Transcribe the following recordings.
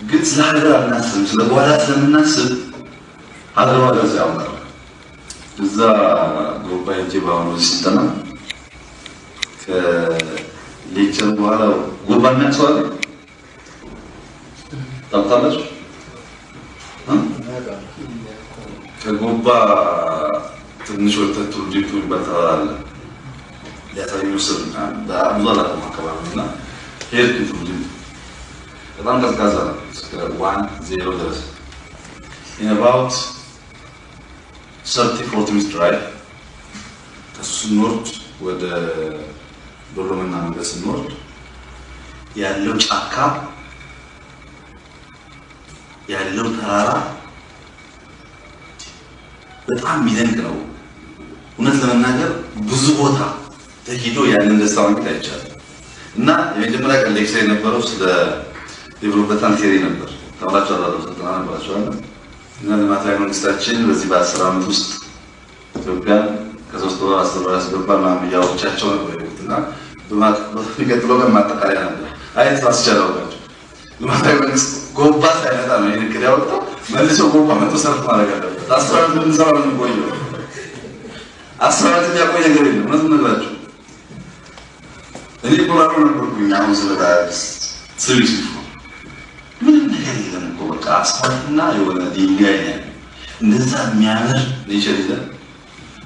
ግን ስለ ሀገር አናስብም። ስለ ጓዳ ስለምናስብ ሀገር ዋጋ እዚያ ያውቃል። እዛ ጎባ ሄጄ በአሁኑ ስልጠና ከ lecture በኋላ ጎባ የሚያውቅ ሰው አለ? ታውቃላችሁ? ከጎባ ትንሽ ወጥተህ ቱሉ ዲምቱ የሚባል ተራራ አለ። ሊያሳዩ ስል ብዙ አላውቅም አካባቢ እና ሄድኩኝ። ቱሉ ዲምቱ በጣም ቀዝቃዛ ነው። እስከ 10 ድረስ in about 30-40 minutes drive። ከሱ ስንወርድ ወደ ዶሎመና መንገድ ስንወርድ ያለው ጫካ፣ ያለው ተራራ በጣም የሚደንቅ ነው። እውነት ለመናገር ብዙ ቦታ ተሂዶ ያንን ደስታ ማግኘት አይቻልም። እና የመጀመሪያ ቀን lecture የነበረው ስለ developmental theory ነበር። ተምራችሁ አላለም? ስልጠና ነበራችሁ አይደል? እና ልማታዊ መንግስታችን በዚህ በ10 ዓመት ውስጥ ኢትዮጵያን ከ3 ወር 10 ወር ያስገባል ምናምን እያወቻቸው ነበር የሄዱት። እና በሚቀጥለው ቀን ማጠቃለያ ነበር። አይ ተሳስቻለሁ አልኳቸው። ልማታዊ መንግስት ጎባ ሳይመጣ ነው ይህን እቅድ ያወጣው። መልሶ ጎባ መጥቶ ሰልፍ ማድረግ አለበት። 10 ዓመት ብንሰራ ነው የምንቆየው። 10 ዓመት የሚያቆይ ነገር የለም። እውነቱን ነግራችሁ እኔ ኮሎራዶ ነበርኩኝ። አሁን ስመጣ 3 weeks before ምንም ነገር የለም እኮ፣ በቃ አስፋልትና የሆነ ድንጋይ ነው ያለው። እንደዛ የሚያምር nature ይዘን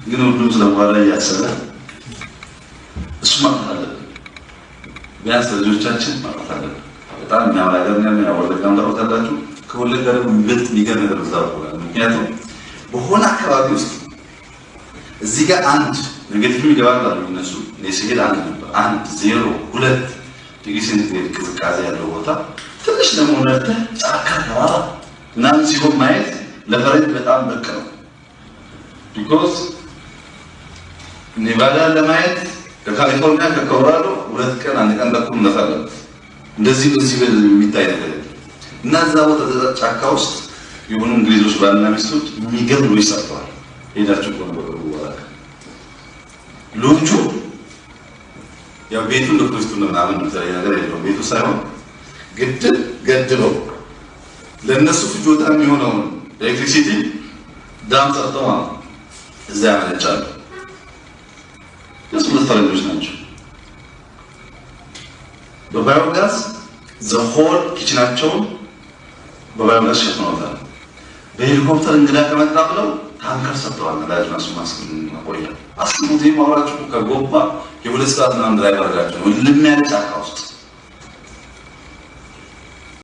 ግን ሁሉም ስለ በኋላ እያሰበ እሱ ማጥፋት አለብን። ቢያንስ ለልጆቻችን ማጥፋት አለብን። በጣም የሚያምር ሀገር ነው ያለው። ወለጋም ታውቁታላችሁ። ከወለጋ ደግሞ የሚበልጥ የሚገርም ነገር እዛ በኩል አለ። ምክንያቱም በሆነ አካባቢ ውስጥ እዚህ ጋር አንድ negative ይገባል አሉ እነሱ። እኔ ስሄድ አንድ ነበር። 1, 0, 2 ዲግሪ ሴንቲግሬድ ቅዝቃዜ ያለው ቦታ ትንሽ ደግሞ ነድተህ ጫካ ተራራ ምናምን ሲሆን ማየት ለፈረንጅ በጣም ብርቅ ነው። Because ኔቫዳን ለማየት ከካሊፎርኒያ ከኮሎራዶ 2 ቀን 1 ቀን ተኩል መንዳት አለበት። እንደዚህ በዚህ የሚታይ ነገር የለም። እና እዛ ቦታ ጫካ ውስጥ የሆኑ እንግሊዞች ባልና ሚስቶች የሚገርም ሎጅ ሰርተዋል። ሄዳችሁ ከሆነ በቅርቡ ወራቅ ሎጁ ያው ቤቱ እንደ ቱሪስቱ ነው ምናምን ነው፣ የተለየ ነገር የለውም። ቤቱ ሳይሆን ግድብ ገድበው ለእነሱ ፍጆታ የሚሆነውን electricity dam ሰርተው ማለት ነው እዛ ያመነጫሉ። እሱ ሁለት ፈረንጆች ናቸው። በ biogas the whole kitchen ኣቸውን በ ባዮጋዝ ሸፍነውታል። በሄሊኮፕተር እንግዳ ከመጣ ብለው tanker ሰጥተዋል። ነዳጅ ማቆያ አስቡት። ይህ ማውራችሁ ከጎባ የ2 ሰዓት ምናምን drive አድርጋችሁ ነው ልም ያለ ጫካ ውስጥ።